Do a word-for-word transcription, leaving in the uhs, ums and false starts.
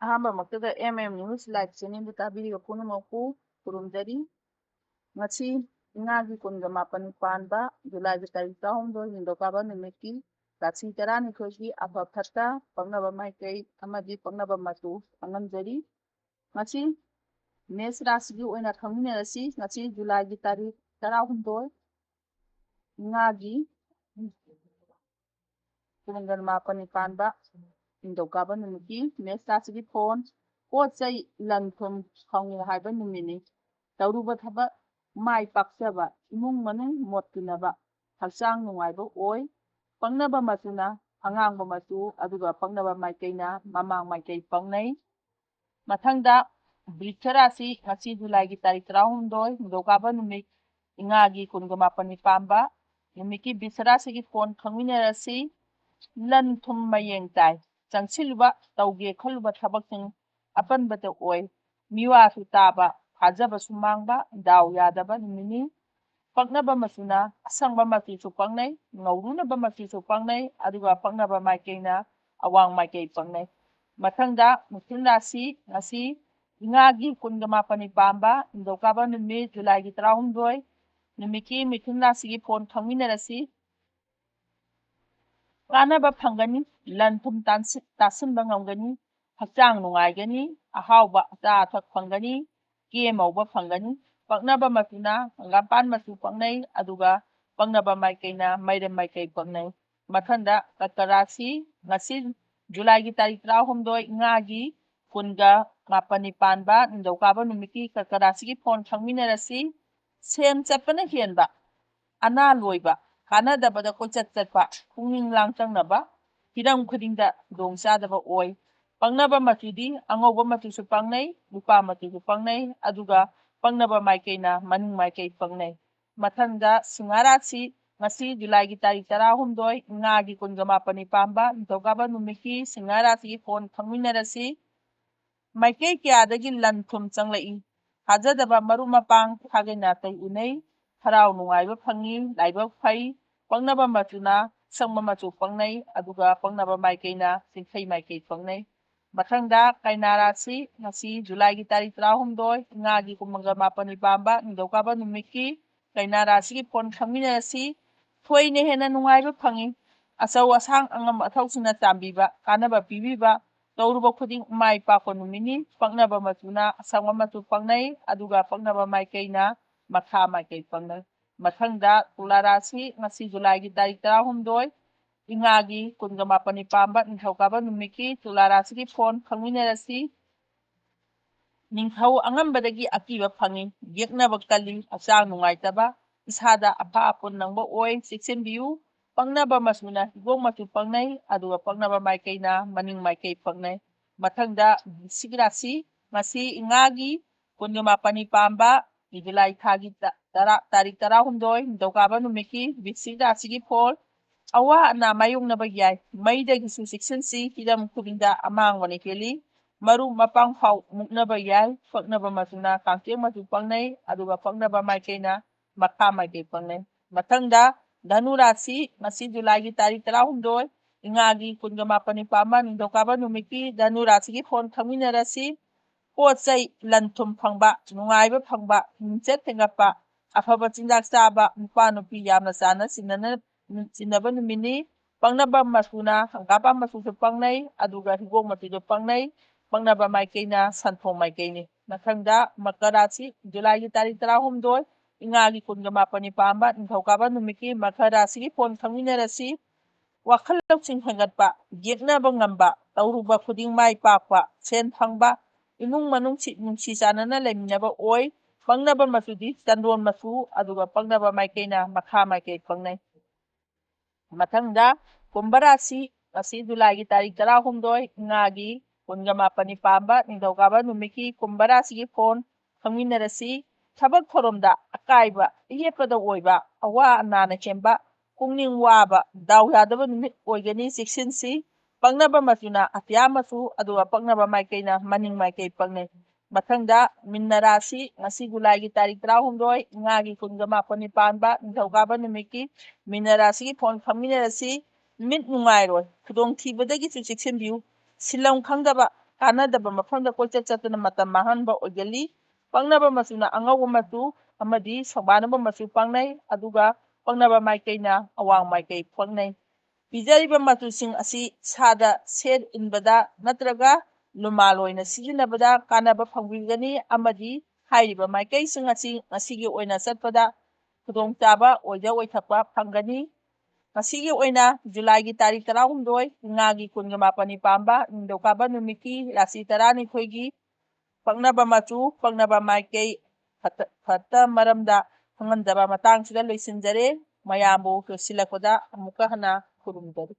ꯑꯍꯥꯟꯕꯃꯛꯇꯗ M M News Live Channelꯗ ꯇꯥꯕꯤꯔꯤꯕ ꯄꯨꯝꯅꯃꯛꯄꯨ ꯈꯨꯔꯨꯝꯖꯔꯤ꯫ ꯉꯁꯤ ꯏꯉꯥꯒꯤ ꯀꯨꯟꯒ ꯃꯥꯄꯟ ꯄꯥꯟꯕ ꯖꯨꯂꯥꯏꯒꯤ ꯇꯥꯔꯤꯛ ꯇꯔꯥꯍꯨꯝꯗꯣꯏ ꯅꯤꯡꯊꯧꯀꯥꯕ ꯅꯨꯃꯤꯠꯀꯤ ꯔꯥꯁꯤ ꯇꯔꯥꯅꯤꯊꯣꯏꯒꯤ ꯑꯐ ꯐꯠꯇ, ꯄꯛꯅꯕ ꯃꯥꯏꯀꯩ ꯑꯃꯗꯤ ꯄꯛꯅꯕ ꯃꯆꯨ ꯈꯪꯍꯟꯖꯔꯤ꯫ ꯉꯁꯤ ꯃꯦꯁ ꯔꯥꯁꯤꯒꯤ ꯑꯣꯏꯅ ꯈꯪꯃꯤꯟꯅꯔꯁꯤ꯫ ꯉꯁꯤ ꯖꯨꯂꯥꯏꯒꯤ ꯇꯥꯔꯤꯛ ꯇꯔꯥꯍꯨꯝꯗꯣꯏ, ꯏꯉꯥꯒꯤ ꯀꯨꯟꯒ ꯃꯥꯄꯟꯅꯤ ꯄꯥꯟꯕ ꯅꯤꯡꯊꯧꯀꯥꯕ ꯅꯨꯃꯤꯠꯀꯤ ꯃꯦꯁ ꯔꯥꯁꯤꯒꯤ ꯐꯣꯟ, ꯄꯣꯠ ꯆꯩ, ꯂꯟ ꯊꯨꯝ ꯐꯪꯉꯦ ꯍꯥꯏꯕ ꯅꯨꯃꯤꯠꯅꯤ꯫ ꯇꯧꯔꯨꯕ ꯊꯕꯛ ꯃꯥꯏ ꯄꯥꯛꯆꯕ, ꯏꯃꯨꯡ ꯃꯅꯨꯡ ꯃꯣꯠ ꯇꯤꯟꯅꯕ, ꯍꯛꯆꯥꯡ ꯅꯨꯡꯉꯥꯏꯕ ꯑꯣꯏ꯫ ꯄꯛꯅꯕ ꯃꯆꯨꯅ ꯑꯉꯥꯡꯕ ꯃꯆꯨ, ꯑꯗꯨꯒ ꯄꯛꯅꯕ ꯃꯥꯏꯀꯩꯅ ꯃꯃꯥꯡ ꯃꯥꯏꯀꯩ ꯄꯛꯅꯩ꯫ ꯃꯊꯪꯗ ꯕ꯭ꯔꯤꯊ ꯔꯥꯁꯤ, ꯉꯁꯤ ꯖꯨꯂꯥꯏꯒꯤ ꯇꯥꯔꯤꯛ ꯇꯔꯥꯍꯨꯝꯗꯣꯏ, ꯅꯤꯡꯊꯧꯀꯥꯕ ꯅꯨꯃꯤꯠ, ꯏꯉꯥꯒꯤ ꯀꯨꯟꯒ ꯃꯥꯄꯟꯅꯤ ꯄꯥꯟꯕ ꯅꯨꯃꯤꯠꯀꯤ ꯕ꯭ꯔꯤꯊ ꯔꯥꯁꯤꯒꯤ ꯐꯣꯟ ꯈꯪꯃꯤꯟꯅꯔꯁꯤ꯫ ꯂꯟ ꯊꯨꯝ ꯃꯌꯦꯡ ꯇꯥꯏ꯫ ꯆꯪꯁꯤꯜꯂꯨꯕ, ꯇꯧꯒꯦ ꯈꯜꯂꯨꯕ ꯊꯕꯛꯁꯤꯡ ꯑꯄꯟꯕꯇ ꯑꯣꯏ꯫ ꯃꯤꯋꯥꯁꯨ ꯇꯥꯕ, ꯊꯥꯖꯕꯁꯨ ꯃꯥꯡꯕ, ꯗꯥꯎ ꯌꯥꯗꯕ ꯅꯨꯃꯤꯠꯅꯤ꯫ ꯄꯛꯅꯕ ꯃꯆꯨꯅ ꯑꯁꯪꯕ ꯃꯆꯨꯁꯨ ꯄꯛꯅꯩ, ꯉꯧꯔꯨꯅꯕ ꯃꯆꯨꯁꯨ ꯄꯛꯅꯩ, ꯑꯗꯨꯒ ꯄꯛꯅꯕ ꯃꯥꯏꯀꯩꯅ ꯑꯋꯥꯡ ꯃꯥꯏꯀꯩ ꯄꯛꯅꯩ꯫ ꯃꯊꯪꯗ ꯃꯤꯊꯨꯟ ꯔꯥꯁꯤ, ꯉꯁꯤ ꯏꯉꯥꯒꯤ ꯀꯨꯟꯒ ꯃꯥꯄꯟꯅꯤ ꯄꯥꯟꯕ ꯅꯤꯡꯊꯧꯀꯥꯕ ꯅꯨꯃꯤꯠ ꯖꯨꯂꯥꯏꯒꯤ ꯇꯔꯥꯍꯨꯝꯗꯣꯏ ꯅꯨꯃꯤꯠꯀꯤ ꯃꯤꯊꯨꯟ ꯔꯥꯁꯤꯒꯤ ꯐꯣꯟ ꯈꯪꯃꯤꯟꯅꯔꯁꯤ꯫ ꯀꯥꯟꯅꯕ ꯐꯪꯒꯅꯤ, ꯂꯟ ꯊꯨꯝ ꯇꯥꯟꯁꯤ-, ꯇꯥꯁꯤꯟꯕ ꯉꯝꯒꯅꯤ, ꯍꯛꯆꯥꯡ ꯅꯨꯡꯉꯥꯏꯒꯅꯤ, ꯑꯍꯥꯎꯕ ꯑꯆꯥ ꯑꯊꯛ ꯐꯪꯒꯅꯤ, ꯀꯦ ꯃꯧꯕ ꯐꯪꯒꯅꯤ꯫ ꯄꯛꯅꯕ ꯃꯆꯨꯅ ꯍꯪꯒꯥꯝꯄꯥꯟ ꯃꯆꯨ ꯄꯛꯅꯩ, ꯑꯗꯨꯒ ꯄꯛꯅꯕ ꯃꯥꯏꯀꯩꯅ ꯃꯩꯔꯝ ꯃꯥꯏꯀꯩ ꯄꯛꯅꯩ꯫ ꯃꯊꯪꯗ ꯀꯔꯀ ꯔꯥꯁꯤ, ꯉꯁꯤ ꯖꯨꯂꯥꯏꯒꯤ ꯇꯥꯔꯤꯛ ꯇꯔꯥꯍꯨꯝꯗꯣꯏ, ꯏꯉꯥꯒꯤ ꯀꯨꯟꯒ ꯃꯥꯄꯟꯅꯤ ꯄꯥꯟꯕ ꯅꯤꯡꯊꯧꯀꯥꯕ ꯅꯨꯃꯤꯠꯀꯤ ꯀꯔꯀ ꯔꯥꯁꯤꯒꯤ ꯐꯣꯟ ꯈꯪꯃꯤꯟꯅꯔꯁꯤ꯫ ꯁꯦꯟ ꯆꯠꯄꯅ ꯍꯦꯟꯕ, ꯑꯅꯥ ꯂꯣꯏꯕ, ꯀꯥꯟꯅꯗꯕꯗ ꯀꯣꯏꯆꯠ ꯆꯠꯄ, ꯄꯨꯛꯅꯤꯡ ꯂꯥꯡꯇꯛꯅꯕ, ꯍꯤꯔꯝ ꯈꯨꯗꯤꯡꯗ ꯈꯨꯗꯣꯡꯆꯥꯗꯕ ꯑꯣꯏ꯫ ꯄꯛꯅꯕ ꯃꯆꯨꯗꯤ ꯑꯉꯧꯕ ꯃꯆꯨꯁꯨ ꯄꯛꯅꯩ, ꯂꯨꯄꯥ ꯃꯆꯨꯁꯨ ꯄꯛꯅꯩ, ꯑꯗꯨꯒ ꯄꯛꯅꯕ ꯃꯥꯏꯀꯩꯅ ꯃꯅꯤꯡ ꯃꯥꯏꯀꯩ ꯄꯛꯅꯩ꯫ ꯃꯊꯪꯗ ꯁꯤꯡꯍ ꯔꯥꯁꯤ, ꯉꯁꯤ ꯖꯨꯂꯥꯏꯒꯤ ꯇꯥꯔꯤꯛ ꯇꯔꯥꯍꯨꯝꯗꯣꯏ, ꯏꯉꯥꯒꯤ ꯀꯨꯟꯒ ꯃꯥꯄꯟꯅꯤ ꯄꯥꯟꯕ ꯅꯤꯡꯊꯧꯀꯥꯕ ꯅꯨꯃꯤꯠꯀꯤ ꯁꯤꯡꯍ ꯔꯥꯁꯤꯒꯤ ꯐꯣꯟ ꯈꯪꯃꯤꯟꯅꯔꯁꯤ꯫ ꯃꯥꯏꯀꯩ ꯀꯌꯥꯗꯒꯤ ꯂꯟ ꯊꯨꯝ ꯆꯪꯂꯛꯏ꯫ ꯊꯥꯖꯗꯕ ꯃꯔꯨꯞ ꯃꯄꯥꯡ, ꯁꯥꯒꯩ ꯅꯥꯇꯩ ꯎꯅꯩ꯫ ꯍꯔꯥꯎ ꯅꯨꯡꯉꯥꯏꯕ ꯐꯪꯉꯤ, ꯂꯥꯏꯕꯛ ꯐꯩ꯫ ꯄꯛꯅꯕ ꯃꯆꯨꯅ ꯑꯁꯪꯕ ꯃꯆꯨ ꯄꯛꯅꯩ, ꯑꯗꯨꯒ ꯄꯛꯅꯕ ꯃꯥꯏꯀꯩꯅ ꯆꯤꯡꯈꯩ ꯃꯥꯏꯀꯩ ꯄꯛꯅꯩ꯫ ꯃꯊꯪꯗ ꯀꯩꯅꯥ ꯔꯥꯁꯤ, ꯉꯁꯤ ꯖꯨꯂꯥꯏꯒꯤ ꯇꯥꯔꯤꯛ ꯇꯔꯥꯍꯨꯝꯗꯣꯏ, ꯏꯉꯥꯒꯤ ꯀꯨꯝꯃꯪꯒ ꯃꯥꯄꯟꯅꯤ ꯄꯥꯟꯕ ꯅꯤꯡꯊꯧꯀꯥꯕ ꯅꯨꯃꯤꯠꯀꯤ ꯀꯩꯅꯥ ꯔꯥꯁꯤꯒꯤ ꯐꯣꯟ ꯈꯪꯃꯤꯟꯅꯔꯁꯤ꯫ ꯊꯣꯏꯅ ꯍꯦꯟꯅ ꯅꯨꯡꯉꯥꯏꯕ ꯐꯪꯏ꯫ ꯑꯆꯧ ꯑꯁꯥꯡ ꯑꯉꯝ ꯑꯊꯧꯁꯤꯡꯅ ꯆꯥꯟꯕꯤꯕ, ꯀꯥꯟꯅꯕ ꯄꯤꯕꯤꯕ, ꯇꯧꯔꯨꯕ ꯈꯨꯗꯤꯡ ꯃꯥꯏ ꯄꯥꯛꯄ ꯅꯨꯃꯤꯠꯅꯤ꯫ ꯄꯛꯅꯕ ꯃꯆꯨꯅ ꯑꯁꯪꯕ ꯃꯆꯨ ꯄꯛꯅꯩ, ꯑꯗꯨꯒ ꯄꯛꯅꯕ ꯃꯥꯏꯀꯩꯅ ꯃꯈꯥ ꯃꯥꯏꯀꯩ ꯄꯛꯅꯩ꯫ ꯃꯊꯪꯗ ꯇꯨꯂꯥ ꯔꯥꯁꯤ, ꯉꯁꯤ ꯖꯨꯂꯥꯏꯒꯤ ꯇꯥꯔꯤꯛ ꯇꯔꯥꯍꯨꯝꯗꯣꯏ, ꯏꯉꯥꯒꯤ ꯀꯨꯟꯒ ꯃꯥꯄꯟꯅꯤ ꯄꯥꯟꯕ ꯅꯤꯡꯊꯧꯀꯥꯕ ꯅꯨꯃꯤꯠꯀꯤ ꯇꯨꯂꯥ ꯔꯥꯁꯤꯒꯤ ꯐꯣꯟ ꯈꯪꯃꯤꯟꯅꯔꯁꯤ꯫ ꯅꯤꯡꯊꯧ ꯑꯉꯝꯕꯗꯒꯤ ꯑꯀꯤꯕ ꯐꯪꯏ, ꯌꯦꯛꯅꯕ ꯀꯜꯂꯤ, ꯍꯛꯆꯥꯡ ꯅꯨꯡꯉꯥꯏꯇꯕ, ꯏꯁꯥꯗ ꯑꯐ ꯑꯄꯨꯟ ꯅꯪꯕ ꯑꯣꯏ, ꯆꯦꯛꯁꯤꯟꯕꯤꯌꯨ꯫ ꯄꯛꯅꯕ ꯃꯆꯨꯅ ꯍꯤꯒꯣꯛ ꯃꯆꯨ ꯄꯛꯅꯩ, ꯑꯗꯨꯒ ꯄꯛꯅꯕ ꯃꯥꯏꯀꯩꯅ ꯃꯅꯤꯡ ꯃꯥꯏꯀꯩ ꯄꯛꯅꯩ꯫ ꯃꯊꯪꯗ ꯕꯤꯁꯤꯛ ꯔꯥꯁꯤ, ꯉꯁꯤ ꯏꯉꯥꯒꯤ ꯀꯨꯟꯒ ꯃꯥꯄꯟꯅꯤ ꯄꯥꯟꯕ, ꯖꯨꯂꯥꯏ ꯊꯥꯒꯤ ꯇ-, ꯇꯔꯥ, ꯇꯥꯔꯤꯛ ꯇꯔꯥꯍꯨꯝꯗꯣꯏ, ꯅꯤꯡꯊꯧꯀꯥꯕ ꯅꯨꯃꯤꯠꯀꯤ ꯕꯤꯁꯤꯛ ꯔꯥꯁꯤꯒꯤ ꯐꯣꯜ꯫ ꯑꯋꯥ ꯑꯅꯥ ꯃꯥꯌꯣꯛꯅꯕ ꯌꯥꯏ꯫ ꯃꯩꯗꯒꯤꯁꯨ ꯆꯦꯛꯁꯤꯟꯁꯤ, ꯍꯤꯔꯝ ꯈꯨꯗꯤꯡꯗ ꯑꯃꯥꯡꯕꯅ ꯍꯦꯜꯂꯤ꯫ ꯃꯔꯨꯞ ꯃꯄꯥꯡ ꯐꯥꯎ ꯃꯨꯛꯅꯕ ꯌꯥꯏ꯫ ꯄꯛꯅꯕ ꯃꯆꯨꯅ ꯀꯥꯡꯆꯦꯛ ꯃꯆꯨ ꯄꯛꯅꯩ, ꯑꯗꯨꯒ ꯄꯛꯅꯕ ꯃꯥꯏꯀꯩꯅ ꯃꯈꯥ ꯃꯥꯏꯀꯩ ꯄꯛꯅꯩ꯫ ꯃꯊꯪꯗ ꯙꯅꯨ ꯔꯥꯁꯤ, ꯉꯁꯤ ꯖꯨꯂꯥꯏꯒꯤ ꯇꯥꯔꯤꯛ ꯇꯔꯥꯍꯨꯝꯗꯣꯏ, ꯏꯉꯥꯒꯤ ꯀꯨꯟꯒ ꯃꯥꯄꯟꯅꯤ ꯄꯥꯟꯕ ꯅꯤꯡꯊꯧꯀꯥꯕ ꯅꯨꯃꯤꯠꯀꯤ ꯙꯅꯨ ꯔꯥꯁꯤꯒꯤ ꯐꯣꯟ ꯈꯪꯃꯤꯟꯅꯔꯁꯤ꯫ ꯄꯣꯠ ꯆꯩ ꯂꯟ ꯊꯨꯝ ꯐꯪꯕ, ꯅꯨꯡꯉꯥꯏꯕ ꯐꯪꯕ, ꯃꯤꯡꯆꯠ ꯍꯦꯟꯒꯠꯄ, ꯑꯐꯕ ꯆꯤꯟꯖꯥꯛ ꯆꯥꯕ, ꯅꯨꯄꯥ ꯅꯨꯄꯤ ꯌꯥꯝꯅ ꯆꯥꯅ ꯆꯤꯟꯅꯅ-, ꯆꯤꯟꯅꯕ ꯅꯨꯃꯤꯠꯅꯤ꯫ ꯄꯛꯅꯕ ꯃꯆꯨꯅ ꯍꯪꯒꯥꯝꯄꯥꯟ ꯃꯆꯨꯁꯨ ꯄꯛꯅꯩ, ꯑꯗꯨꯒ ꯍꯤꯒꯣꯛ ꯃꯆꯨꯁꯨ ꯄꯛꯅꯩ꯫ ꯄꯛꯅꯕ ꯃꯥꯏꯀꯩꯅ ꯁꯟꯊꯣꯡ ꯃꯥꯏꯀꯩꯅꯤ꯫ ꯃꯊꯪꯗ ꯃꯀꯔ ꯔꯥꯁꯤ, ꯖꯨꯂꯥꯏꯒꯤ ꯇꯥꯔꯤꯛ ꯇꯔꯥꯍꯨꯝꯗꯣꯏ, ꯏꯉꯥꯒꯤ ꯀꯨꯟꯒ ꯃꯥꯄꯟꯅꯤ ꯄꯥꯟꯕ ꯅꯤꯡꯊꯧꯀꯥꯕ ꯅꯨꯃꯤꯠꯀꯤ ꯃꯀꯔ ꯔꯥꯁꯤꯒꯤ ꯐꯣꯟ ꯈꯪꯃꯤꯟꯅꯔꯁꯤ꯫ ꯋꯥꯈꯜ ꯂꯧꯁꯤꯡ ꯍꯦꯟꯒꯠꯄ, ꯌꯦꯛꯅꯕ ꯉꯝꯕ, ꯇꯧꯔꯨꯕ ꯈꯨꯗꯤꯡ ꯃꯥꯏ ꯄꯥꯛꯄ, ꯁꯦꯟ ꯐꯪꯕ, ꯏꯃꯨꯡ ꯃꯅꯨꯡ ꯁꯤ-, ꯅꯨꯡꯁꯤ ꯆꯥꯟꯅꯅ ꯂꯩꯃꯤꯟꯅꯕ ꯑꯣꯏ꯫ ꯄꯛꯅꯕ ꯃꯆꯨꯗꯤ ꯆꯟꯗꯣꯟ ꯃꯆꯨ, ꯑꯗꯨꯒ ꯄꯛꯅꯕ ꯃꯥꯏꯀꯩꯅ ꯃꯈꯥ ꯃꯥꯏꯀꯩ ꯄꯛꯅꯩ꯫ ꯃꯊꯪꯗ ꯀꯨꯝꯚ ꯔꯥꯁꯤ, ꯉꯁꯤ ꯖꯨꯂꯥꯏꯒꯤ ꯇꯥꯔꯤꯛ ꯇꯔꯥꯍꯨꯝꯗꯣꯏ, ꯏꯉꯥꯒꯤ ꯀꯨꯟꯒ ꯃꯥꯄꯟꯅꯤ ꯄꯥꯟꯕ ꯅꯤꯡꯊꯧꯀꯥꯕ ꯅꯨꯃꯤꯠꯀꯤ ꯀꯨꯝꯚ ꯔꯥꯁꯤꯒꯤ ꯐꯣꯟ ꯈꯪꯃꯤꯟꯅꯔꯁꯤ꯫ ꯊꯕꯛ ꯊꯧꯔꯝꯗ ꯑꯀꯥꯏꯕ, ꯌꯦꯠꯄꯗ ꯑꯣꯏꯕ, ꯑꯋꯥ ꯑꯅꯥꯅ ꯍꯦꯟꯕ, ꯄꯨꯛꯅꯤꯡ ꯋꯥꯕ, ꯗꯥꯎ ꯌꯥꯗꯕ ꯅꯨꯃꯤꯠ ꯑꯣꯏꯒꯅꯤ, ꯆꯦꯛꯁꯤꯟꯁꯤ꯫ ꯄꯛꯅꯕ ꯃꯆꯨꯅ ꯑꯇꯤꯌꯥ ꯃꯆꯨ, ꯑꯗꯨꯒ ꯄꯛꯅꯕ ꯃꯥꯏꯀꯩꯅ ꯃꯅꯤꯡ ꯃꯥꯏꯀꯩ ꯄꯛꯅꯩ꯫ ꯃꯊꯪꯗ ꯃꯤꯟꯅ ꯔꯥꯁꯤ, ꯉꯁꯤ ꯖꯨꯂꯥꯏꯒꯤ ꯇꯥꯔꯤꯛ ꯇꯔꯥꯍꯨꯝꯗꯣꯏ, ꯏꯉꯥꯒꯤ ꯀꯨꯟꯒ ꯃꯥꯄꯟꯅꯤ ꯄꯥꯟꯕ ꯅꯤꯡꯊꯧꯀꯥꯕ ꯅꯨꯃꯤꯠꯀꯤ ꯃꯤꯟꯅ ꯔꯥꯁꯤꯒꯤ ꯐꯣꯟ ꯈꯪꯃꯤꯟꯅꯔꯁꯤ꯫ ꯃꯤꯠ ꯅꯨꯡꯉꯥꯏꯔꯣꯏ, ꯈꯨꯗꯣꯡꯊꯤꯕꯗꯒꯤꯁꯨ ꯆꯦꯛꯁꯤꯟꯕꯤꯌꯨ꯫ ꯁꯤꯟꯐꯝ ꯈꯪꯗꯕ, ꯀꯥꯟꯅꯗꯕ ꯃꯐꯝꯗ ꯀꯣꯏꯆꯠ ꯆꯠꯇꯨꯅ ꯃꯇꯝ ꯃꯥꯡꯍꯟꯕ ꯑꯣꯏꯒꯜꯂꯤ꯫ ꯄꯛꯅꯕ ꯃꯆꯨꯅ ꯑꯉꯧꯕ ꯃꯆꯨ ꯑꯃꯗꯤ ꯁꯪꯕꯥꯅꯕ ꯃꯆꯨ ꯄꯛꯅꯩ, ꯑꯗꯨꯒ ꯄꯛꯅꯕ ꯃꯥꯏꯀꯩꯅ ꯑꯋꯥꯡ ꯃꯥꯏꯀꯩ ꯄꯛꯅꯩ꯫ ꯄꯤꯖꯔꯤꯕ ꯃꯆꯨꯁꯤꯡ ꯑꯁꯤ ꯁꯥꯗ ꯁꯦꯠ ꯏꯟꯕꯗ ꯅꯠꯇ꯭ꯔꯒ ꯂꯨꯃꯥꯜ ꯑꯣꯏꯅ ꯁꯤꯖꯤꯟꯅꯕꯗ ꯀꯥꯟꯅꯕ ꯐꯪꯕꯤꯒꯅꯤ, ꯑꯃꯗꯤ ꯍꯥꯏꯔꯤꯕ ꯃꯥꯏꯀꯩꯁꯤꯡ ꯑꯁꯤ ꯉꯁꯤꯒꯤ ꯑꯣꯏꯅ ꯆꯠꯄꯗ ꯈꯨꯗꯣꯡꯆꯥꯕ ꯑꯣꯏꯖ ꯑꯣꯏꯊꯛꯄ ꯐꯪꯒꯅꯤ꯫ ꯉꯁꯤꯒꯤ ꯑꯣꯏꯅ ꯖꯨꯂꯥꯏꯒꯤ ꯇꯥꯔꯤꯛ ꯇꯔꯥꯍꯨꯝꯗꯣꯏ, ꯏꯉꯥꯒꯤ ꯀꯨꯟꯒ ꯃꯥꯄꯟꯅꯤ ꯄꯥꯟꯕ ꯅꯤꯡꯊꯧꯀꯥꯕ ꯅꯨꯃꯤꯠꯀꯤ ꯔꯥꯁꯤ ꯇꯔꯥꯅꯤꯊꯣꯏꯒꯤ ꯄꯛꯅꯕ ꯃꯆꯨ, ꯄꯛꯅꯕ ꯃꯥꯏꯀꯩ ꯐꯠꯇ-, ꯐꯠꯇ ꯃꯔꯝꯗ ꯈꯪꯍꯟꯖꯕ ꯃꯇꯥꯡꯁꯤꯗ ꯂꯣꯏꯁꯤꯟꯖꯔꯦ꯫ ꯃꯌꯥꯝꯕꯨ ꯂꯣꯏꯁꯤꯜꯂꯛꯄꯗ ꯑꯃꯨꯛꯀ ꯍꯟꯅ ꯈꯨꯔꯨꯝꯖꯔꯤ꯫